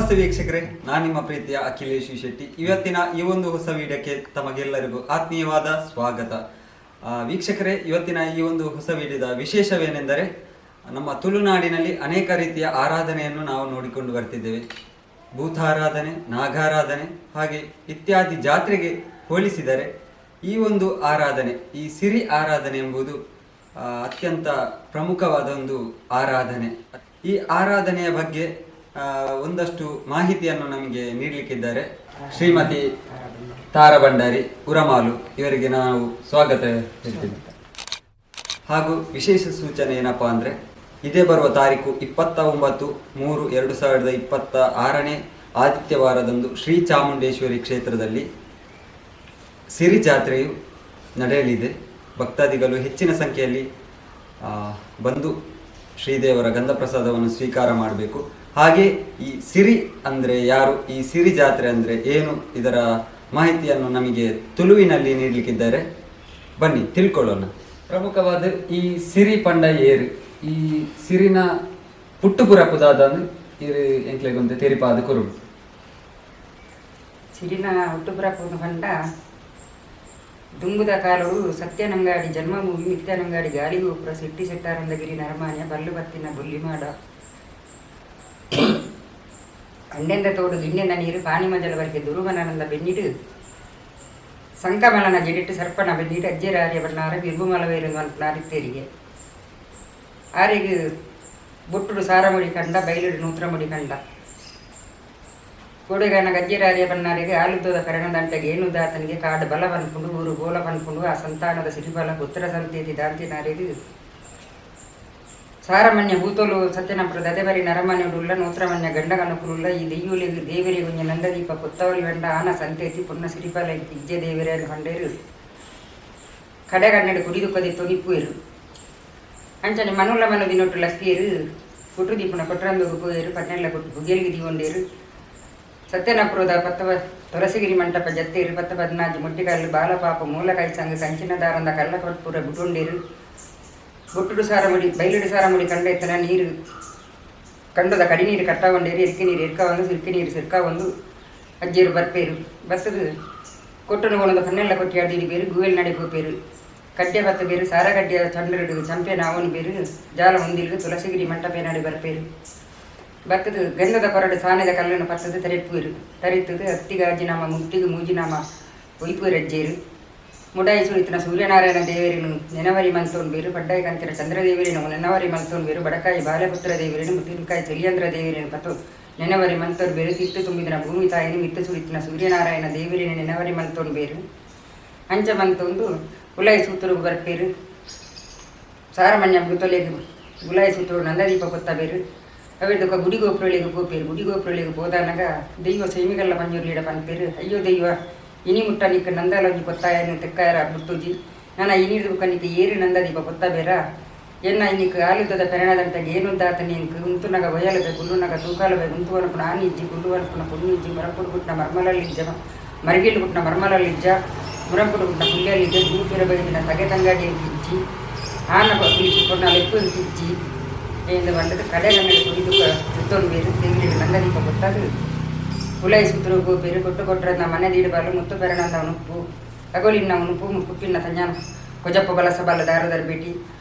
ನಮಸ್ತೆ ವೀಕ್ಷಕರೇ, ನಾನು ನಿಮ್ಮ ಪ್ರೀತಿಯ ಅಖಿಲೇಶ್ ಶೆಟ್ಟಿ. ಇವತ್ತಿನ ಈ ಒಂದು ಹೊಸ ವಿಡಿಯೋಕ್ಕೆ ತಮಗೆಲ್ಲರಿಗೂ ಆತ್ಮೀಯವಾದ ಸ್ವಾಗತ. ವೀಕ್ಷಕರೇ, ಇವತ್ತಿನ ಈ ಒಂದು ಹೊಸ ವಿಡಿಯೋದ ವಿಶೇಷವೇನೆಂದರೆ, ನಮ್ಮ ತುಳುನಾಡಿನಲ್ಲಿ ಅನೇಕ ರೀತಿಯ ಆರಾಧನೆಯನ್ನು ನಾವು ನೋಡಿಕೊಂಡು ಬರ್ತಿದ್ದೇವೆ. ಭೂತಾರಾಧನೆ, ನಾಗಾರಾಧನೆ ಹಾಗೆ ಇತ್ಯಾದಿ ಜಾತ್ರೆಗೆ ಹೋಲಿಸಿದರೆ ಈ ಒಂದು ಆರಾಧನೆ, ಈ ಸಿರಿ ಆರಾಧನೆ ಎಂಬುದು ಅತ್ಯಂತ ಪ್ರಮುಖವಾದ ಒಂದು ಆರಾಧನೆ. ಈ ಆರಾಧನೆಯ ಬಗ್ಗೆ ಒಂದಷ್ಟು ಮಾಹಿತಿಯನ್ನು ನಮಗೆ ನೀಡಲಿಕ್ಕಿದ್ದಾರೆ ಶ್ರೀಮತಿ ತಾರಾ ಭಂಡಾರಿ ಉರಮಾಲು. ಇವರಿಗೆ ನಾವು ಸ್ವಾಗತ ಹೇಳ್ತೀವಿ. ಹಾಗೂ ವಿಶೇಷ ಸೂಚನೆ ಏನಪ್ಪಾ ಅಂದರೆ, ಇದೇ ಬರುವ ತಾರೀಕು 29-3-2026ನೇ ಆದಿತ್ಯವಾರದಂದು ಶ್ರೀ ಚಾಮುಂಡೇಶ್ವರಿ ಕ್ಷೇತ್ರದಲ್ಲಿ ಸಿರಿ ಜಾತ್ರೆಯು ನಡೆಯಲಿದೆ. ಭಕ್ತಾದಿಗಳು ಹೆಚ್ಚಿನ ಸಂಖ್ಯೆಯಲ್ಲಿ ಬಂದು ಶ್ರೀದೇವರ ಗಂಧಪ್ರಸಾದವನ್ನು ಸ್ವೀಕಾರ ಮಾಡಬೇಕು. ಹಾಗೆ ಈ ಸಿರಿ ಅಂದರೆ ಯಾರು, ಈ ಸಿರಿ ಜಾತ್ರೆ ಅಂದರೆ ಏನು, ಇದರ ಮಾಹಿತಿಯನ್ನು ನಮಗೆ ತುಳುವಿನಲ್ಲಿ ನೀಡಲಿಕ್ಕಿದ್ದಾರೆ. ಬನ್ನಿ, ತಿಳ್ಕೊಳ್ಳೋಣ. ಪ್ರಮುಖವಾದ ಈ ಸಿರಿ ಪಂಡ ಏರು, ಈ ಸಿರಿನ ಪುಟ್ಟು ಪುರಪುದಾದ ಇರು ಎಂಕ್ಲೆಗೊಂದು ತೆರಿಪಾದ ಕೊರಡು. ಸಿರಿನ ಹುಟ್ಟುಪುರಪುನ ಪಂಡ ದುಂಬುದ ಕಾಲವು ಸತ್ಯನಂಗಾಡಿ ಜನ್ಮಭೂಮಿ ಮಿಥ್ಯನಂಗಾಡಿ ಗಾಳಿಗೋಪುರ ಸಿಟ್ಟಿ ಸೆಟ್ಟಾರಂದಗಿರಿ ನರಮಾನ್ಯ ಬಲ್ಲು ಬತ್ತಿನ ಬೊಲ್ಲಿಮಾಡ ಅಂಡೆಂದ ತೋಡು ಗಿಣ್ಣೆಂದ ನೀರು ಪಾಣಿ ಮಜಲ ಬರಿಕೆ ದುರುಮನಂದ ಬೆನ್ನಿಡು ಸಂಕಮಲನ ಜಡಿಟ್ಟು ಸರ್ಪಣ ಬೆನ್ನಿಡು ಅಜ್ಜೆರಾರ್ಯ ಬಣ್ಣಾರ ಬಿರ್ಬುಮಲವೇರು ಮಲ್ಪನಾರಿತ್ತೇರಿಗೆ ಆರೆಗ್ ಬೊಟ್ಟುಡು ಸಾರಮುಡಿ ಕಂಡ, ಬೈಲುಡು ನೂತ್ರಮುಡಿ ಕಂಡ. ಕೋಡೆಗಾನ ಗಜ್ಜೆರಾರ್ಯ ಬಣ್ಣಾರಿಗೆ ಆಲುದ್ದದ ಕರಣದಂಟೆಗೆ ಏನು ದಾತನಿಗೆ ಕಾಡು ಬಲ ಪನ್ಪುಂಡು, ಊರು ಗೋಲ ಪನ್ಪುಂಡು. ಆ ಸಂತಾನದ ಸಿರಿಬಲ ಪುತ್ರ ಸಂತೇತಿ ದಾಂತಿನಾರಿಗೆ ಸಾರಮನ್ಯ ಭೂತೋಲು ಸತ್ಯನಂಪುರ ದದೆಬರಿ ನರಮನ್ಯುಡುಲ್ಲ ನೂತ್ರಮನ್ಯ ಗಂಡಗನುಕುಲುಲ್ಲ. ಈ ದೆಯ್ಯುಲಿಗೆ ದೇವರಿಗೆ ಒಂಜಿ ನಂದದೀಪ ಕೊತ್ತವಲಿ ವೆಂಡ ಆನ ಸಂತೇತಿ ಪುಣ್ಣ ಸಿರಿಬಲ ಇಜ್ಜೆ ದೇವರೇ ಪಂಡೇರು ಕಡೆಗನ್ನಡಿ ಕುಡಿದು ತೊನಿಪ್ಪುವೆರು. ಅಂಚನೆ ಮನುಲ್ಲ ಮನು ದಿನೊಟ್ಟು ಲಸ್ಕಿಯರು ಕುಟು ದೀಪುನ ಕೊಟ್ರಂದೊಗು ಪೋಯೆರು. ಪನ್ನೆಲ್ಲ ಕೊಟ್ಟು ಬುಗೆಲ್ಗೆ ದೀವೊಂಡೇರು. ಸತ್ಯನಪುರದ ಪತ್ತವ ತುಳಸಿಗಿರಿ ಮಂಟಪ ಜತ್ತೇರು. ಪತ್ತ ಪದ್ನಾಜಿ ಮುಟ್ಟಿಕಲ್ಲು ಬಾಲಪಾಪ ಮೂಲ ಕೈಸಂಗ ಕಂಚಿನ ದಾರಂದ ಕಲ್ಲ ಕಟ್ಪುರ ಬುಟುಂಡೇರು. ಬೊಟ್ಟುಡು ಸಾರముడి ಬೈಲುಡು ಸಾರముడి ಕಂಡ ನೀರು ಕಂಡದ ಕಡಿ ನೀರು ಕಟ್ಟಗೊಂಡೇರು. ಎರ್ಕೆ ನೀರು ಎರ್ಕ ಒಂದು ಸಿರ್ಕೆ ನೀರು ಸಿರ್ಕ ಒಂದು ಅಜ್ಜೇರು ಬರ್ಪೇರು. ಬತ್ತದು ಕೊಟ್ಟುನು ಕೊನದ ಪನ್ನೆಲ್ಲ ಕೊಟ್ಟಿ ಅಡ್ಡಿಡಿ ಬೇರು ಗುವೆಲ್ ನಡೆ ಪೋಪೇರು. ಕಡ್ಡೆ ಬತ್ತ ಬೇರು ಸಾರ ಕಡ್ಡಿಯ ಚಂಡ್ರಡು ಚಂಪೆನ ಅವನು ಬೇರು ಜಾಲ ಹೊಂದಿಲ್ಲು ತುಳಸಿಗಿರಿ ಮಂಟಪೆ ನಡೆ ಬರ್ಪೇರು. ಬತ್ತದು ಗಂಧದ ಕೊರಡು ಸಾನೆದ ಕಲ್ಲನ್ನು ಪತ್ತದು ತರೆಪ್ಪೂರು ತರಿತದು ಅತ್ತಿಗಾಜಿನಾಮ ಮುಟ್ಟಿಗೆ ಮೂಜಿನಾಮ ಒಯ್ಪೂರು ಅಜ್ಜೇರು. ಮುಡಾಯಿ ಸುಳಿತನ ಸೂರ್ಯನಾರಾಯಣ ದೇವರಿನು ನೆನವರಿ ಮಲ್ತೋನ್ ಬೇರು. ಪಡ್ಡಾಯಿ ಕಂತಿನ ಚಂದ್ರದೇವರಿನು ನೆನವರಿ ಮಲ್ತೋನ್ ಬೇರು. ಬಡಕಾಯಿ ಬಾಲಪುತ್ರ ದೇವರಿನು ಮುತ್ತಿನಕಾಯಿ ಚಲಿಯಂದ್ರ ದೇವರಿನು ಪತು ನೆನವರಿ ಮಲ್ತೋನ್ ಬೇರು. ತಿತ್ತು ತುಂಬಿದನ ಭೂಮಿ ತಾಯಿನಿ ಮಿತ್ತು ಸುಳಿತನ ಸೂರ್ಯನಾರಾಯಣ ದೇವರಿನ ನೆನವರಿ ಮಲ್ತೋನ್ ಬೇರು. ಅಂಚ ಮಂತೊಂದು ಉಲಾಯಿ ಸೂತುರುಗು ಬರ್ಪೇರು. ಸಾರಮಣ್ಯ ಬುತೊಲೆಗ್ ಉಲಾಯಿ ಸೂತುರು ನಂದದೀಪ ಕೊತ್ತ ಬೇರು. ಅವೆಡ್ದೊಕ ಗುಡಿ ಗೋಪುರಳಿಗೆ ಪೋಪೇರು. ಗುಡಿ ಗೋಪುರಳಿಗೆ ಪೋದಾನಗ ದೈವ ಸೈಮಿಗಲ್ಲ ಪಂಜುರ್ಲಿಡ ಪನ್ಪೇರು. ಅಯ್ಯೋ ದೈವ, ಇನಿ ಮುಟ್ಟ ನಿಕ್ಕ ನಂದಲೊಂಜಿ ಕೊತ್ತಾಯನು ತೆಕ್ಕಾಯರ ಬುತ್ತುಜಿ. ನನ ಇನಿರ್ದು ಬುಕ್ಕ ನಿಕ್ಕ ಏರು ನಂದದೀಪ ಕೊತ್ತ ಬೇರ. ಎನ್ನ ಇನ್ನಿಕ್ ಆಲುದದ ಪೆರಣದಂಟಗೆ ಏನು ದಾತನಿ ಎಂಕ್ ಉಂತುನಗ ಒಯಲಬೆ, ಕುಲ್ಲುನಗ ತೂಕಾಲಬೆ. ಉಂತು ಅನ್ಪುನ ಆನಿಜ್ಜಿ, ಕುಲ್ಲು ಅನ್ಪುನ ಪೊನ್ನಿಜ್ಜಿ. ಮರಪುಡು ಪುಟ್ನ ಮರ್ಮಲಲ್ಲಿಜ್ಜ, ಮರಗಿಲ್ಲು ಪುಟ್ನ ಮರ್ಮಲಲ್ಲಿಜ್ಜ, ಮುರಂಪುಡು ಪುಟ್ನ ಪುಲ್ಯಲ್ಲಿಜ್ಜ. ದೂಪಿರ ಬೈದಿನ ತಗೆ ತಂಗಾಡಿ ಎಂಕಿಜ್ಜಿ, ಆನ ಪಿಲಿಪು ಪೊನ್ನ ಲೆಪ್ಪು ಎಂಕಿಜ್ಜಿ ಎಂದು ಬಂದದ್ದು. ಕಡೆ ಕನ್ನಡ ಕುಡಿದು ಸುತ್ತೊಂದು ಬೇರು ದೇವರಿಗೆ ನಂದದೀಪ ಗೊತ್ತಾದು ಉಲಾಯಿ ಸುತ್ತರು ಪೇರು ಕೊಟ್ಟು ಕೊಟ್ಟರೆ ಮನೆ ದೀಡಬಾಲು ಮುತ್ತು ಪೆರಣಂದ ಉನುಪ್ಪು ಅಗೋಲಿನ ಉನುಪ್ಪು ಮುಪ್ಪುಪ್ಪಿನ ತಂಜಾನ ಕೊಜಪ್ಪ ಬಲಸ ಬಲ್ಲ ದಾರದರ್ ಬೇಟಿ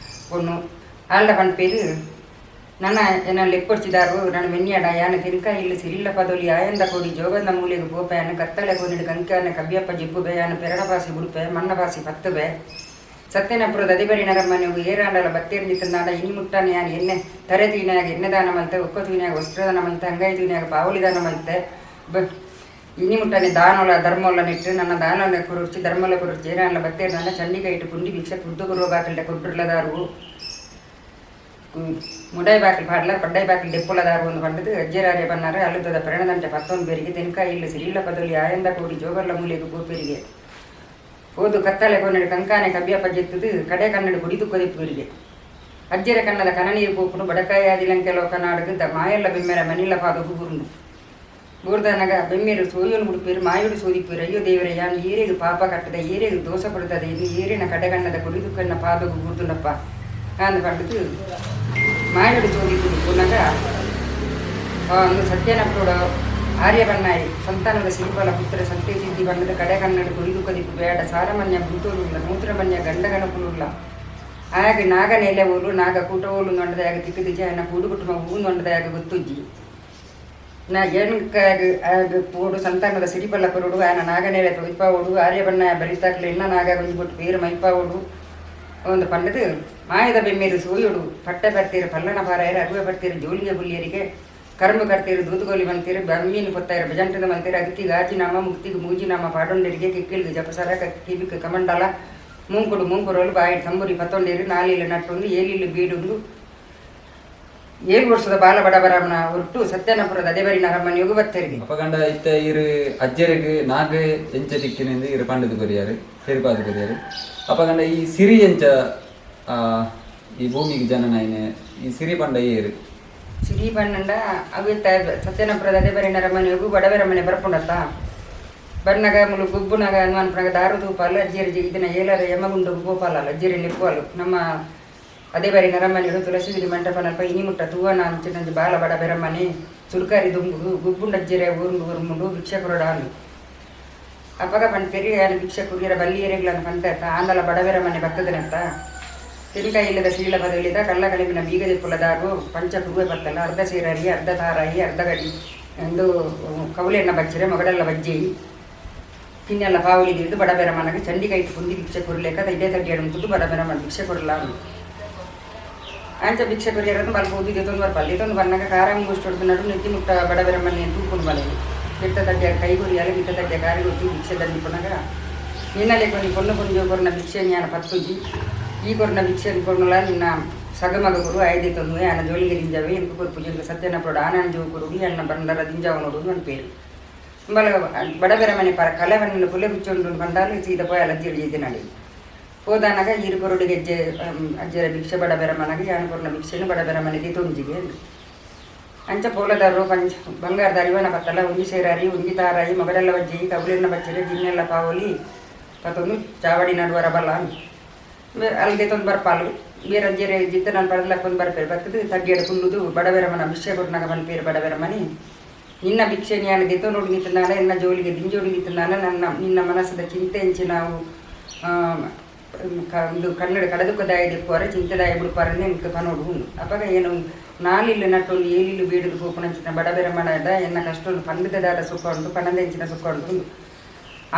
ಪೊಣ್ಣು ಆಲ್ಡ ಪನ್ಪೇರು. ನನ್ನ ಎನ್ನ ಲೆಪ್ಪೊಡ್ಚಿದಾರು ನನ್ನ ಮೆನ್ನಿಯಡ ಯಾನ ತಿನ್ಕ ಇಲ್ಲಿ ಸಿರಿಲ್ಲ ಪದೊಲಿ ಆಯಂದ ಕೋಡಿ ಜೋಗಂದ ಮೂಲೆಗೆ ಪೋಪೆಯಾನ ಕತ್ತಲೆ ಕೋನಿಡು ಕಂಕಾನ ಕಬ್ಬಿಯಪ್ಪ ಜಿಪ್ಪುಬೆ ಯಾನ ಪೆರಣ ಪಾಸಿ ಬುಡುಪೆ ಮಣ್ಣ ಪಾಸಿ ಪತ್ತುಬೆ. ಸತ್ಯನಪುರದ ಅಧಿಪರಿ ನರಮ್ಮನೆಗು ಏರಾಂಡಲ ಬತ್ತೇರ್ ನಿತ್ತಂದಾಂಡ ಇನಿ ಮುಟ್ಟಾನೆ ಯಾನ್ ಎಣ್ಣೆ ತರೆ ತೂಯಿನಾಗ ಎಣ್ಣೆ ದಾನ ಮಲ್ತೆ, ಒಕ್ಕ ತೂಯಿನಾಗ ವಸ್ತ್ರದಾನ ಮಲ್ತೆ, ಅಂಗೈ ತೂಯಿನಾಗ ಪಾವಲಿ ದಾನ ಮಲ್ತೆ. ಇನಿ ಮುಟ್ಟಾನೆ ದಾನೊಲ ಧರ್ಮೊಲ ನೆಟ್ಟು ನನ್ನ ದಾನೊಲ ಕುರುಚಿ ಧರ್ಮೊಲ ಕುರುಚಿ ಏರಾಂಡಲ ಬತ್ತೇರ್ನಾಂಡ ಚಂಡಿಕ ಇಟ್ಟು ಪುಂಡಿ ಭಿಕ್ಷೆ ಕುದ್ದು ಕುರುವ ಬಾಕಲ್ಟ ಕುಡ್ಡುರ್ಲದಾರು ಮುಡಾಯಿ ಬಾಕಿಲ್ ಪಾಡ್ಲ ಪಡ್ಡಾಯಿ ಬಾಕಿಲ್ ದೆಪ್ಪುಲದಾರು ಒಂದು ಪಂಡದು ಅಜ್ಜೆರಾರ್ಯ ಬನ್ನಾರ ಅಲ್ಲುದದ ಪೆರಣದಂಟೆ ಪತ್ತೊಂದು ಬೇರಿಗೆ ತೆನ್ಕಾಯಿ ಇಲ್ಲ ಸಿರಿಲ್ಲ ಪದೊಲಿ ಆಯಂದ ಕೋಡಿ ಜೋಗರ್ಲ ಮೂಲೆಗೆ ಪೋಪೆರಿಗೆ ಹೋದು ಕತ್ತಲೆ ಕೊನ್ನಡು ಕಂಕಾನೆ ಕಬ್ಬಿಯಪ್ಪ ಜೆತ್ತದು ಕಡೆ ಕನ್ನಡ ಕುಡಿದು ಕೊದಿಪ್ಪುರಿಗೆ ಅಜ್ಜೆರ ಕನ್ನದ ಕನನೀರು ಪೋಪುನು. ಬಡಕಾಯಿ ಆದಿಲಂಕೆ ಲೋಕನಾಡುಗು ದ ಮಾಯಲ್ಲ ಬೆಮ್ಮೆರ ಮನಿಲ್ಲ ಪಾದಗು ಬುರುಂಡು ಬೂರ್ದನಗ ಬೆಮ್ಮೆರು ಸೋಯೋನು ಮುಡುಪೇರು ಮಾಯುಡು ಸೋದಿಪ್ಪೇರು. ಅಯ್ಯೋ ದೇವರೇ, ಯಾನ್ ಏರೆಗ್ ಪಾಪ ಕಟ್ಟದ, ಏರೆಗ್ ದೋಷ ಕೊಡ್ತದೆ ಇನ್ನು ಏರಿನ ಕಡೆಗಣ್ಣದ ಕುಡಿದು ಕಣ್ಣ ಪಾದಗು ಬೂರ್ದುಂಡಪ್ಪ ಅಂದ್ ಪಂಡುದು ಮಾಯುಡು ಸೋದಿಪ್ಪುದು. ಪುನಗ ಒಂದು ಸತ್ಯನಪ್ಪುಡ ಆರ್ಯ ಬನ್ನಾಯಿ ಸಂತಾನದ ಸಿರಿಪಾಲ ಪುತ್ರ ಸಂತೆ ಸಿದ್ಧಿ ಬಣ್ಣದ ಕಡೆ ಕನ್ನಡ ಕೊಯ್ದು ಕದಿಪು ಬೇಡ ಸಾರಮನ್ಯ ಭೂತೋಲುಲ್ಲ ನೂತ್ರಮನ್ಯ ಗಂಡಗಣಪುಲುಲ್ಲ ಆಯಾಗ ನಾಗ ನೆಲೆ ಓಲು ನಾಗ ಕೂಟ ಓಲು ನೊಂಡದಾಗ ತಿಕ್ಕದಿಜಿ ಆಯನ ಕೂಡು ಕುಟುಂಬ ಹೂ ನೊಂಡದಾಗ ಗೊತ್ತುಜ್ಜಿ ನಾ ಏನ್ಕಾಗ ಆಗ ಪೋಡು ಸಂತಾನದ ಸಿರಿಪಲ್ಲ ಕೊರಡು ಆಯನ ನಾಗನೇಲೆ ತೊಯ್ಪಾವೋಡು ಆರ್ಯ ಬಣ್ಣ ಬರಿತಾಕ್ಲೆ ಇನ್ನ ನಾಗ ಗುಂಜಿ ಕೊಟ್ಟು ಪೇರು ಮೈಪಾವೋಡು ಒಂದು ಪಂಡದು ಮಾಯದ ಬೆಮ್ಮೇರು ಸೂಯುಡು ಪಟ್ಟೆ ಬರ್ತೀರು ಪಲ್ಲಣ ಪಾರಾಯರು ಅಗುವೆ ಬರ್ತೀರು ಜೋಲಿಗೆ ಬುಲ್ಲಿಯರಿಗೆ ಕರ್ಮ ಕರ್ತೀರು ದೂದುಗೋಲಿ ಮಂತೀರು ಬಮ್ಮೀನು ಪೊತ್ತಾಯರು ಭಜಂಟದ ಮಂತೀರು ಅಗತಿಗೆ ಆಜಿನಾಮ ಮುಕ್ತಿಗೆ ಮೂಜಿನಾಮ ಪಾಡೊಂಡರಿಗೆ ಕಿಕ್ಕಿಲ್ಗೆ ಜಪಸರ ಕಿವಿக்கு ಕಮಂಡಲ ಮೂಂಕುಡು ಮೂಂಕುರೋಲು ಬಾಯಿ ತಂಬುರಿ ಪತ್ತೊಂಡೇರು ನಾಲಿಲು ನಟ್ಟೊಂದು ಏಲಿಲು ಬೀಡೊಂದು 7 ವರ್ಷದ ಬಾಲ ಬಡಬರಮನ ಹೊರಟು ಸತ್ಯನಪುರದ ಅದೇಬರಿ ನರಮನೆಯೊಗು ಬತ್ತರಿಗೆ. ಅಪಗಂಡ ಇತ್ತ ಇರು ಅಜ್ಜರಿಗೆ ನಾಗ ಎಂಚ ದಿಕ್ಕಿನಿಂದ ಇರು ಪಂಡದು ಕೊರಿಯಾರು ಸೇರಿಪಾದು ಕೊರಿಯಾರು. ಅಪಗಂಡ ಈ ಸಿರಿ ಎಂಚ ಈ ಭೂಮಿಗೆ ಜನನಾಯಿನೆ ಈ ಸಿರಿ ಪಂಡ ಏರು ಸಿರಿ ಪನ್ನಂಡ ಅವು ಸತ್ಯನಪುರದ ಅದೇಬರಿ ನರಮನೆಯೊಗು ಬಡವರ ಮನೆ ಬರ್ಪುಂಡತ್ತ ಬನ್ನಗ ಮುಲು ಗುಬ್ಬುನಗ ಅನ್ಪನಾಗ ದಾರು ತೂಪಾಲು ಅಜ್ಜಿಯರಿಗೆ ಇದನ್ನ ಏಲರ ಯಮಗುಂಡು ಗೋಪಾಲ ಅಜ್ಜಿಯರಿ ನಿಪ್ಪುವಲು ನಮ್ಮ ಅದೇ ಬಾರಿ ನರಮನೆಗಳು ತುಳಸಿಗಿರಿ ಮಂಟಪನಲ್ಪ ಇನಿ ಮುಟ್ಟ ತೂವನ ಅಂಚಿನಂಜಿ ಬಾಲ ಬಡ ಬೆರಮನೆ ಸುರ್ಕಾರಿ ದುಂಬು ಗುಬ್ಬುಂಡ ಅಜ್ಜಿರೆ ಊರುಂಡು ಊರುಂಡು ಭಿಕ್ಷೆ ಕೊರಡಾನು ಅಪ್ಪಗ ಪಂಡ ಪೆರಿಯ ಭಿಕ್ಷೆ ಕುರಿಯರ ಬಲ್ಲಿಯರೆಗ್ಲನ್ನು ಪಂತ ಆಂದಲ ಬಡವೆರ ಮನೆ ಬತ್ತದನತ್ತ ತಿನ್ಕಾಯಿ ಇಲ್ಲದ ಶೀಲ ಬದಲಿದ ಕಳ್ಳ ಕಳಿಮಿನ ಬೀಗದ ಪುಲದಾರು ಪಂಚ ಕುರುವೆ ಬತ್ತಲ್ಲ ಅರ್ಧ ಸೀರರಿ ಅರ್ಧ ತಾರಾಯಿ ಅರ್ಧ ಗಡಿ ಎಂದು ಕೌಲೆಣ್ಣ ಬಚ್ಚಿರೆ ಮೊಗಡೆಲ್ಲ ಬಜ್ಜೆಯಿ ತಿನ್ನೆಲ್ಲ ಪಾವಲಿ ದಿದ್ದು ಬಡಬೆರ ಮನಗೆ ಚಂಡಿಗೈಟ್ ಪುಂದಿ ಭಿಕ್ಷೆ ಕೊರ್ಲೇಕ ಇದೇ ತಡ್ಡಿಯಾಡು ಮುತ್ತುದು ಬಡಬೆರ ಮನೆ ಭಿಕ್ಷೆ ಕೊರಲ ಅಂಚ ಭಿಕ್ಷೆ ಕೊರಿಯರನ್ನು ಬಲ್ಪ ಉದ್ದಿದೆ ತೊಂದು ಬರ್ಪಲ್ಲಿ ತೊಂದು ಬನ್ನಾಗ ಖಾರ ಮುಗಿಸ್ಟೊಡ್ದು ನಡು ನೆತ್ತಿ ಮುಟ್ಟ ಬಡಬೆರ ಮನೆ ತೂಕೊಂಡು ಬಲೆ ಬಿಟ್ಟ ತಡ್ಡಿಯ ಕೈ ಗುರಿಯಾಲೆ ಬಿಟ್ಟ ತಡ್ಡಿಯ ಕಾರಿ ಗೊತ್ತಿ ಭಿಕ್ಷೆ ದಂಡಿ ಪುನಗ ನಿನ್ನಲೆ కొని పొన్ను పొంజో కొరిన భిక్ష జ్ఞాన పత్తుజಿ ಈ ಕೊರಿನ ಭಿಕ್ಷೆ ಕೊರ್ನುಲ ನಿನ್ನ ಸಗಮಗ ಗುರು ಐದೆ ತೊಂದು ಆನ ಜೋಲಿಗೆ ದಿಂಜಾವೆ ಎಂಕು ಕೊರ್ಪು ಜಿಂಗ ಸತ್ಯನ ಪ್ರೊಡ ಆನಂದ ಜೋ ಕುರುಡಿ ಅನ್ನ ಬಂಡರ ದಿಂಜಾವ ನೋಡು ನನ್ನ పేరు ಬಲ ಬಡಬೆರ ಮನೆ ಪರ ಕಲೆವನ್ನ ಪುಲೆ ಬಿಚ್ಚೊಂಡು ಬಂಡಾಲು ಸೀದ ಪೋಯ ಅಜ್ಜಿಡಿ ಇದಿನಡಿ ಹೋದಾನಾಗ ಈರು ಕೊರಡಿಗೆ ಅಜ್ಜೆ ಅಜ್ಜರ ಭಿಕ್ಷೆ ಬಡಬೆರ ಮನಗೆ ಯಾನು ಕೊರ್ನ ಭಿಕ್ಷೆನು ಬಡಬೆರ ಮನೆಗೆ ತೊಂಜಿಗೆ ಅಂಚ ಪೋಲದಾರು ಪಂಚ ಬಂಗಾರದ ಅರಿವನ ಪತ್ತಲ ಒಂಜಿ ಸೇರಾರಿ ಒಂಜಿ ತಾರಾಯಿ ಮೊಗಡೆಲ್ಲ ಬಜ್ಜಿ ಕಬುಲೆಣ್ಣ ಬಚ್ಚರೆ ಗಿನ್ನೆಲ್ಲ ಪಾವಲಿ ಪತ್ತೊಂದು ಚಾವಡಿ ನಡುವರ ಬಲ್ಲ ಅಲ್ಲಿಗೆ ತೊಂದು ಬರ್ಪಾಲು ಬೇರೆ ಅಜ್ಜರೆ ಜಿತ್ತ ನಾನು ಪಡೆದಲಕ್ಕೊಂದು ಬರ್ಪೇರು ಬರ್ತದೆ ತಗ್ಗೇಡು ಕುಲ್ಲುದು ಬಡವೆರ ಮನ ಭಿಕ್ಷೆ ಕೊಟ್ಟನಾಗ ಪನ್ಪೇರು ಬಡವೆರ ಮನೆ ನಿನ್ನ ಭಿಕ್ಷೆ ಜ್ಞಾನ ದಿತ್ತೋ ನೋಡಿಗಿತ್ತನಾನ ಎನ್ನ ಜೋಲಿಗೆ ದಿಂಜೋಡಿಗಿತ್ತನಾನ ನನ್ನ ನಿನ್ನ ಮನಸ್ಸದ ಚಿಂತೆ ಎಂಚಿ ನಾವು ಒಂದು ಕನ್ನಡ ಕಡದುಕದಾಯ ದಿಪ್ಪುವರೆ ಚಿಂತೆದಾಯ ಬಿಡುಪಾರೆ ಎಂಕ್ ಪನೋಡು ಉಂಡು ಅಪಗ ಏನು ನಾಲಿಲ್ಲು ನಟ್ಟೊಂದು ಏಲಿಲ್ಲು ಬೀಡುದು ಪೋಪುನಂಚಿನ ಬಡಬೆರ ಮನದ ಎನ್ನ ಕಷ್ಟೊಂದು ಪಂಡದಾದ ಸುಖ ಉಂಟು ಪಣದೆಂಚಿನ ಸುಖ ಉಂಟು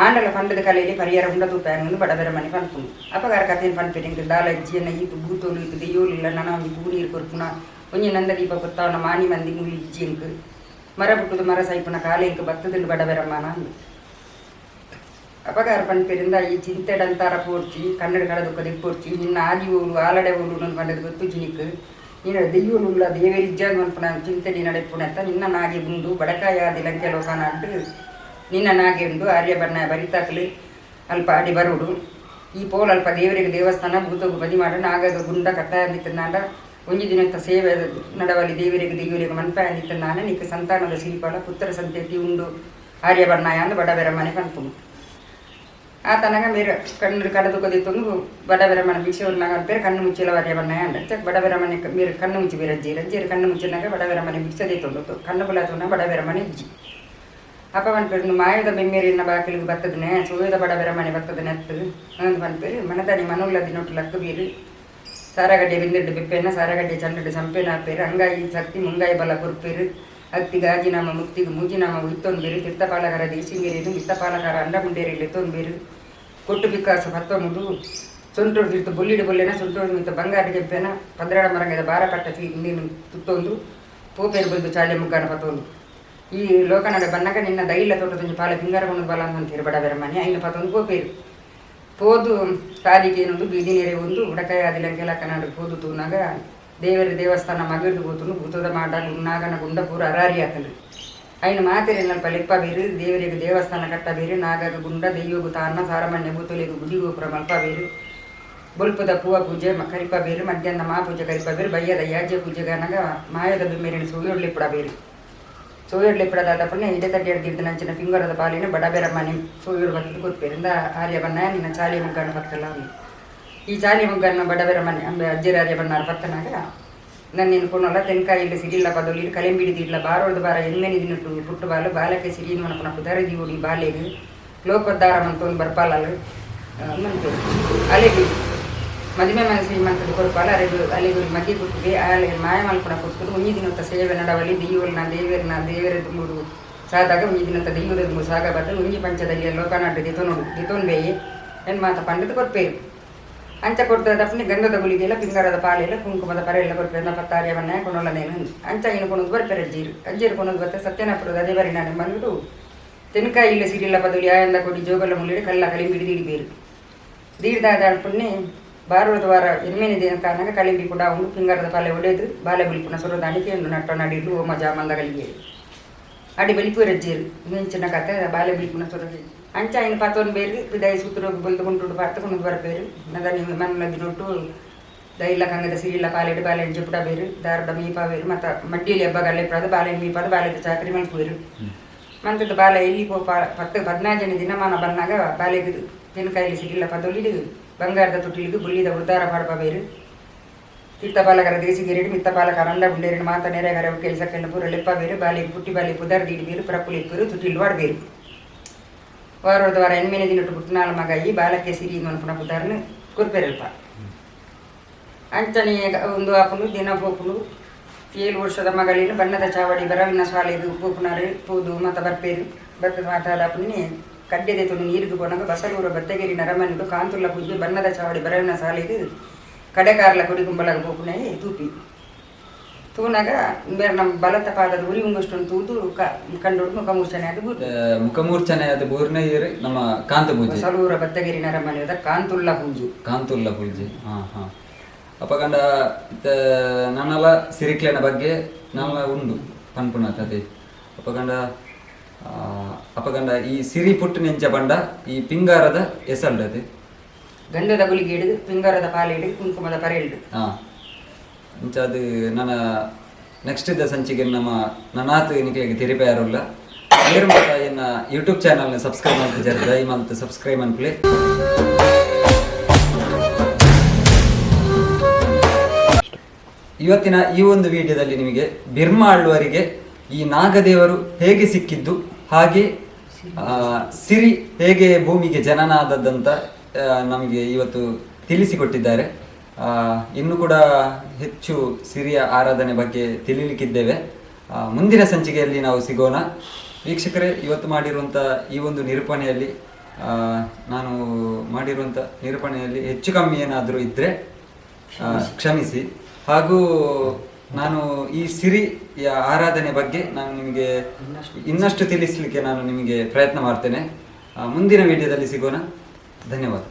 ಆಂಡಲ ಪಂಡದ ಕಲೆಯಲ್ಲಿ ಪರಿಹಾರ ಉಂಡದು ಪ್ಯಾನ್ ಬಡಬೆರ ಮನೆ ಪನ್ಪುಂಡು ಅಪಗಾರ ಕಥೆಯನ್ನು ಪನ್ಪೇರು ಎಂಕ್ ದಾಲ ಇಜ್ಜಿ ಎನ್ನ ಈತು ಭೂತೋಲು ಈತು ದೆಯ್ಯೋಲಿಲ್ಲ ನನ ಒಂಜಿ ಪೂ ನೀರು ಕೊರ್ಪುನ ಒಂಜಿ ನಂದ ದೀಪ ಕೊತ್ತಾವನ ಮಾನಿ ಮಂದಿ ಮುಲಿ ಇಜ್ಜಿ ಎಂಕ್ ಮರ ಪುಟ್ಟುದು ಮರ ಸೈಪುನ ಕಾಲ ಎಂಕ್ ಬತ್ತದುಂಡು ಬಡಬೆರಮ್ಮನ ಅಂದು ಅಪಗಾರ ಪನ್ಪೇರಿಂದ ಈ ಚಿಂತೆಡಂತಾರ ಪೋರ್ಚಿ ಕನ್ನಡ ಕಡದುಕ್ಕ ದಿಪ್ಪೋರ್ಚಿ ನಿನ್ನ ಆದಿ ಓಲು ಆಲಡೆ ಓಲು ನನ್ನ ಪಂಡದ ಗೊತ್ತು ಜಿನಿಕ್ ನೀನು ದೆಯ್ಯೋಲು ದೇವರಿಜ್ಜ ಮನ್ಪುನ ಚಿಂತೆ ನೀ ನಡೆಪುನತ್ತ ನಿನ್ನ ನಾಗೆ ಬುಂಡು ಬಡಕಾಯಾದಿ ಲಂಕೆ ಲೋಕನಾಡ್ಡು ನಿನ್ನ ನಾಗೆ ಉಂಡು ಆರ್ಯ ಬಣ್ಣ ಬರಿತಾಕ್ಲು ಅಲ್ಪ ಅಡಿ ಬರುಡು ಈ ಪೋಲ್ ಅಲ್ಪ ದೇವರಿಗೆ ದೇವಸ್ಥಾನ ಭೂತಗು ಬದಿ ಮಾಡ ನಾಗಗ ಗುಂಡ ಕಟ್ಟಾಯ ಅಂದಿತ್ತನಾಂಡ ಒಂಜಿ ದಿನತ್ತ ಸೇವೆ ನಡವಲ್ಲಿ ದೇವರಿಗೆ ದೇವರಿಗೆ ಮನ್ಪಾಯ ಅಂದಿತ್ತನಾನ ನಿಕ್ಕ ಸಂತಾನದ ಸಿರಿಪಾಲ ಪುತ್ರ ಸಂತತಿ ಉಂಡು ಆರ್ಯ ಬಣ್ಣಾಯ ಅಂದು ಬಡಬೆರ ಮನೆ ಪನ್ಪುಂಡು ಆತನಾಗ ಮೇರೆ ಕಣ್ಣು ಕಡದು ಕೊದಿತ್ತೊಂದು ಬಡಬೆರ ಮನೆ ಭಿಕ್ಷೆ ಪೇರು ಕಣ್ಣು ಮುಚ್ಚಿಲ್ಲ ಆರ್ಯ ಬಣ್ಣಾಯ ಅಂಡ ಬಡಬೆರ ಮನೆ ಮೇರೆ ಕಣ್ಣು ಮುಚ್ಚಿ ಬೇರೆ ಅಜ್ಜಿ ಅಜ್ಜಿಯರು ಕಣ್ಣು ಮುಚ್ಚಿನಾಗ ಬಡಬೆರ ಮನೆ ಭಿಕ್ಷೆ ದೇತೊಂದು ಕಣ್ಣು ಬುಲಾತುನ ಬಡಬೆರ ಮನೆ ಅಜ್ಜಿ ಅಪ್ಪ ಪನ್ಪೇರು ಮಾಯದ ಬೆಮ್ಮೇರಿನ ಬಾಕಿಲಿಗೆ ಬತ್ತದನೆ ಸೂಯದ ಬಡಬೆರ ಮನೆ ಬತ್ತದನೆ ಅತ್ತು ಅಂದು ಪನ್ಪೇರು ಮನದಾನಿ ಮನುಲ್ಲದಿ ನೊಟ್ಟು ಲಕ್ಕು ಬೀರು ಸಾರಗಡ್ಡೆ ಬಿಂದಿಡ್ಡು ಬಿಪ್ಪೆನ ಸಾರಗಡ್ಡೆ ಚಂಡಡು ಸಂಪೇನ ಆಪೇರು ಅಂಗಾಯಿ ಸಕ್ತಿ ಮುಂಗಾಯಿ ಬಲ ಕೊರ್ಪೇರು ಅತ್ತಿ ಗಾಜಿನಾಮ ಮುಕ್ತಿಗೆ ಮೂಜಿನಾಮ ಉಯ್ತೊಂಬೇರು ತೀರ್ಥಪಾಲಕರ ದೇಶಿಂಗೇರಿದು ಮಿತ್ತಪಾಲಕರ ಅಂಡಗುಂಡೇರಿಲಿ ತೊಂಬೇರು ಕೊಟ್ಟು ಬಿಕ್ಕಾಸ ಪತ್ತೊಂದು ಸೊಂಟೋಡು ತಿರ್ತು ಬುಲ್ಲಿಡು ಬುಲ್ಲೆನ ಸೊಂಟೋಡು ಮಿತ್ತ ಬಂಗಾರ ಕೆಂಪೆನ ಪದ್ರಾಡ ಮರಂಗದ ಬಾರ ಕಟ್ಟ ನೀನು ತುತ್ತೊಂದು ಪೋಪೇರು ಬಂದು ಚಾಳೆ ಮುಗ್ಗಾನ ಪತ್ತೊಂದು ಈ ಲೋಕನಡ ಬನ್ನಗ ನಿನ್ನ ದೈಲ ತೋಟದೊಂಜಿ ಪಾಲ ಪಿಂಗಾರ ಕೊಂಡು ಬಲ ಅಂತ ಬಡವೆರ ಮನೆ ಐನ ಪತ್ತೊಂದು ಪೋಪೇರು ಪೋದು ಸಾಲಿಗೆ ಏನೊಂದು ಬೀದಿ ನೆರೆ ಒಂದು ಉಡಕಾಯ ಆದಿಲಂಕೆಲ ಕನ್ನಡ ಪೋದು ತೂನಾಗ ದೇವರ ದೇವಸ್ಥಾನ ಮಗಿರ್ದು ಕೂತುನು ಭೂತದ ಮಾಡ ನಾಗನ ಗುಂಡ ಪೂರ ಅರಾರಿ ಆತನು ಐನ ಮಾತೆರೆಲ್ಲ ಲೆಪ್ಪ ಬೇರು ದೇವರಿಗೆ ದೇವಸ್ಥಾನ ಕಟ್ಟ ಬೇರು ನಾಗಗ ಗುಂಡ ದೆಯ್ಯೋಗು ತಾನ್ನ ಸಾರಮಾನ್ಯ ಭೂತೊಲೆಗು ಗುಡಿ ಗೋಪುರ ಮಲ್ಪ ಬೇರು ಬೊಲ್ಪದ ಪೂವ ಪೂಜೆ ಕರಿಪ ಬೇರು ಮಧ್ಯಾಹ್ನ ಮಾ ಪೂಜೆ ಕರಿಪ ಬೇರು ಬಯ್ಯದ ಯಾಜ್ಯ ಪೂಜೆಗಾನಾಗ ಮಾಯದ ಬಿಮ್ಮೇರಿನ ಸೂಯೋಡ್ಲಿಪ್ಪಡ ಬೇರು ಸೂಯೋಡ್ಲಿಪ್ಪಡದಾದ ಪುಣ್ಯ ಇಡೆ ತಡ್ಡಿ ಹಿಡ್ದಿದ್ದು ನಂಚಿನ ಪಿಂಗರದ ಪಾಲಿನ ಬಡಬೇರ ಮನೆ ಸೂಯೋಡು ಬರ್ತದೆ ಗೊತ್ತೇರಿಂದ ಆರ್ಯ ಬಣ್ಣ ನಿನ್ನ ಚಾಲಿ ಮುಗ್ಗನ ಪತ್ತಲ್ಲ ಈ ಚಾಲಿ ಮುಗ್ಗನ ಬಡಬೇರ ಮನೆ ಅಂಬೆ ಅಜ್ಜಿರ ಆರ್ಯ ಬಣ್ಣಾರ ಪತ್ತನಾಗ ನನ್ನೇನು ಕೊನೊಲ ತೆನ್ಕಾಯಿಲ್ಲ ಸಿರಿಲ್ಲ ಪದೊಲಿ ಕಲೆಂಬಿಡಿ ದಿಡ್ಲ ಬಾರೋಡ್ದು ಬಾರ ಎನ್ಮೆನಿ ದಿನಟ್ಟು ಪುಟ್ಟು ಬಾಲು ಬಾಲಕ್ಕೆ ಸಿರಿನ ಮನಪುನ ಪುದರ ದಿವೋಡಿ ಬಾಲೆಗ್ ಲೋಕೋದ್ಧಾರ ಮಂತೊಂದು ಬರ್ಪಾಲಲು ಮಂತು ಅಲೆಗ್ ಮದಿಮೆ ಮನಸ್ಸಿಗೆ ಮಂತದ ಕೊರ್ಪಾಲ ಅರೆಗು ಅಲೆಗುರಿ ಮಗಿ ಪುಟ್ಟಿಗೆ ಆಲೆ ಮಾಯ ಮಲ್ಪುನ ಪುಟ್ಟುದು ಒಂಜಿ ದಿನತ್ತ ಸೇವೆ ನಡವಲಿ ದೆಯ್ಯೋಲ್ನ ದೇವೆರ್ನ ದೇವರ ಮೂಡು ಸಾದಾಗ ಒಂಜಿ ದಿನತ್ತ ದೆಯ್ಯೋದ ಮೂಡು ಸಾಗ ಬತ್ತ ಒಂಜಿ ಪಂಚದಲ್ಲಿ ಲೋಕನಾಡು ದಿತೊನುಡು ದಿತೊನ್ಬೇಯೆ ಎನ್ ಮಾತ ಪಂಡದು ಕೊರ್ಪೇರು. ಅಂಚ ಕೊಡ್ತದಪ್ಪನೆ ಗಂಧದ ಗುಳಿಗೆಲ್ಲ ಪಿಂಗಾರದ ಪಾಲೆಲ್ಲ ಕುಂಕುಮದ ಪರೆ ಎಲ್ಲ ಕೊರ್ಪೇರು ಪತ್ತಾರಿಯ ಮನೆ ಕೊನೊಲನೇನು ಅಂಚ ಇನ್ನು ಕೊನೊಂದು ಬರ್ಪೇರು ಅಜ್ಜೀರು ಅಜ್ಜೀರು ಕೊನೊಂದು ಬರ್ತೆ ಸತ್ಯನಾಪುರದ ಅದೇ ಬರಿ ನಾನು ಬಂದ್ಬಿಟ್ಟು ತೆನ್ಕಾಯಿ ಇಲ್ಲ ಸಿರಿಲ್ಲ ಪದಲಿ ಆಯಂದ ಕೊಡಿ ಜೋಗಲ ಮುಳ್ಳಿಡು ಕಲ್ಲ ಕಲಿಂಬಿಡಿ ದೀಡಿಬೇರು ದೀಡ್ದಾದ ಪುಣ್ಯ ಬಾರೋದ ವಾರ ಎಮ್ಮೆನೆ ದಿನ ಕಾರಣಾಗ ಕಲಿಂಬಿ ಕೂಡ ಉಂಡು ಪಿಂಗಾರದ ಪಾಲೆ ಒಡೆದು ಬಾಲೆ ಬಲಿಪುನ ಸೊರದಾನಿಕೆ ಉಂಡು ನಟ್ಟ ನಡಿಲು ಓಮ ಜಾಮಂದ ಗಲಿಗೆ ಅಡಿ ಬಲಿಪುರ ಅಜ್ಜೀರು ಮಿಂಚಿನ ಕತೆ ಬಾಲೆ ಬಲಿಪುನ ಸೊರದಿ ಅಂಚ ಐನು ಪತ್ತೊಂದು ಬೇರು ಬಿದಾಯಿ ಸೂತ್ರ ಬಲ್ದು ಕುಂಟುಡು ಪತ್ತು ಬರಬೇರು ನದ ಮನ್ನ ದಿನೊಟ್ಟು ದೈಲ ಕಂಗದ ಸಿರಿಲ್ಲ ಪಾಲೆಡು ಬಾಲೆಡ್ ಜುಪುಡ ಬೇರು ದಾರಡ ಮೀಪ ಬೇರು ಮತ್ತು ಮಡ್ಡಿಯಲ್ಲಿ ಹಬ್ಬ ಗಲ್ಲೆ ಬಾಲೆ ಮೀಪಾದ ಬಾಲೆದ ಚಾಕರಿ ಮಲ್ಪುವೇರು ಮಂತದ ಬಾಲೆ ಇಲ್ಲಿ ಪೋಪ 10 14 ಜನ ದಿನಮಾನ ಬಂದಾಗ ಬಾಲೆಗೆ ತೆನ್ಕಾಯಲ್ಲಿ ಸಿರಿಲ್ಲ ಪದೊಲಿಡು ಬಂಗಾರದ ತೊಟ್ಟಿಲಿಗೆ ಬುಳ್ಳಿದ ಉದ್ದಾರ ಪಾಡ್ಪ ಬೇರು ತೀರ್ಥ ಪಾಲಕರ ದೇಸಿಗೆರಡು ಮಿತ್ತ ಪಾಲಕ ರಂಡ ಗುಂಡೇರು ಮಾತ ನೆರೆಗರ ಕೆಲಸಕ್ಕೆಲ್ಲ ಪೂರ ಲೆಪ್ಪ ಬೇರು ಬಾಲೆಗೆ ಪುಟ್ಟಿ ಬಾಲೆ ಪುದರ್ ದೀಡಿ ಬೇರು ಪ್ರಪುಲಿಪ್ಪೇರು ತುಟಿಲು ವಾಡಬೇರು ವಾರೋದ ವಾರ ಎನ್ಮೆನೆ ದಿನಟ್ಟು ಪುಟ್ಟನಾಳ ಮಗ ಈ ಬಾಲಕ್ಕೆ ಸಿರಿ ಮನ್ಪುನ ಪುದಾರ್ನ ಕುರ್ಪೆರಲ್ಪ ಅಂಚನೆ ಒಂದು ಆಪುಂಡು ದಿನ ಪೋಪುಂಡು 7 ವರ್ಷದ ಮಗಳಿನ ಬಣ್ಣದ ಚಾವಡಿ ಬರವಿನ ಶಾಲೆಗೆ ಪೋಪುನಾರು ಪೋದು ಮತ ಬರ್ಪೇರು ಬರ್ತದ ಮಾತಾಡಪುನ್ನಿ ಕಡ್ಡೆದೆ ತುಣಿ ನೀರಿಗೆ ಪೋನಾಗ ಬಸಲೂರ ಬತ್ತಗಿರಿ ನರಮನಿಡು ಕಾಂತುಲ್ಲ ಪೂಜೆ ಬಣ್ಣದ ಚಾವಡಿ ಬರವಿನ ಶಾಲೆಗೆ ಕಡೆಕಾರ್ಲ ಕೊಡಿ ಕುಂಬಲಾಗ ಪೋಪುನೇ ತೂಪಿ ತೂನಾಗ ಬೇರೆ ನಮ್ಮ ಬಲತ ಪಾದದ ಉರಿ ಉಂಗಷ್ಟೊಂದು ತೂದು ಕಂಡು ಮುಖಮೂರ್ಛನೆ ಅದು ಬೂರು ಮುಖಮೂರ್ಛನೆ ಅದು ಬೂರ್ನೇ ಇರು ನಮ್ಮ ಕಾಂತ ಪೂಜೆ ಬಸಲೂರ ಬತ್ತಗಿರಿ ನರಮನಿದ ಕಾಂತುಲ್ಲ ಪೂಜೆ ಕಾಂತುಲ್ಲ ಪೂಜೆ. ಹಾ ಹಾ ಅಪಗಂಡ ನನ್ನಲ ಸಿರಿಕ್ಲೆನ ಬಗ್ಗೆ ನನ್ನ ಉಂಡು ಪನ್ಪುನ ಕತೆ. ಅಪಗಂಡ ಅಪಗಂಡ ಈ ಸಿರಿ ಪುಟ್ಟು ನೆಂಚ ಬಂಡ ಈ ಪಿಂಗಾರದ ಎಸಲ್ಡದೆ ಗಂಧದ ಗುಳಿಗೆ ಹಿಡಿದು ಪಿಂಗಾರದ ಪಾಲೆ ಹಿಡಿದು ಕುಂಕುಮದ ಪರೆ ಹಿಡಿದು. ಹಾ ಇಂಚ ಅದು ನನ್ನ ನೆಕ್ಸ್ಟ್ ಇದ್ದ ಸಂಚಿಗೆ ನಮ್ಮ ನನಾತ್ ನಿಕ್ಲೆಗೆ ತೆರಿಪೆ ಯಾರುಲ್ಲ ಏರು ಮಾತ ಎನ್ನ ಯೂಟ್ಯೂಬ್ ಚಾನಲ್ನ ಸಬ್ಸ್ಕ್ರೈಬ್ ಅಂತ ಜರ ದಯ ಮಂತ್ ಸಬ್ಸ್ಕ್ರೈಬ್ ಅನ್ಪ್ಲೆ. ಇವತ್ತಿನ ಈ ಒಂದು ವಿಡಿಯೋದಲ್ಲಿ ನಿಮಗೆ ಬಿರ್ಮಾ ಆಳ್ವರಿಗೆ ಈ ನಾಗದೇವರು ಹೇಗೆ ಸಿಕ್ಕಿದ್ದು, ಹಾಗೆ ಸಿರಿ ಹೇಗೆ ಭೂಮಿಗೆ ಜನನ ಆದದ್ದಂತ ನಮಗೆ ಇವತ್ತು ತಿಳಿಸಿಕೊಟ್ಟಿದ್ದಾರೆ. ಇನ್ನೂ ಕೂಡ ಹೆಚ್ಚು ಸಿರಿಯ ಆರಾಧನೆ ಬಗ್ಗೆ ತಿಳಿಲಿಕ್ಕಿದ್ದೇವೆ. ಮುಂದಿನ ಸಂಚಿಕೆಯಲ್ಲಿ ನಾವು ಸಿಗೋಣ. ವೀಕ್ಷಕರೇ, ಇವತ್ತು ಮಾಡಿರುವಂಥ ಈ ಒಂದು ನಿರೂಪಣೆಯಲ್ಲಿ ನಾನು ಮಾಡಿರುವಂಥ ನಿರೂಪಣೆಯಲ್ಲಿ ಹೆಚ್ಚು ಕಮ್ಮಿ ಏನಾದರೂ ಇದ್ದರೆ ಕ್ಷಮಿಸಿ. ಹಾಗೂ ನಾನು ಈ ಸಿರಿಯ ಆರಾಧನೆ ಬಗ್ಗೆ ನಾನು ನಿಮಗೆ ಇನ್ನಷ್ಟು ತಿಳಿಸಲಿಕ್ಕೆ ನಾನು ನಿಮಗೆ ಪ್ರಯತ್ನ ಮಾಡ್ತೇನೆ. ಮುಂದಿನ ವಿಡಿಯೋದಲ್ಲಿ ಸಿಗೋಣ. ಧನ್ಯವಾದ.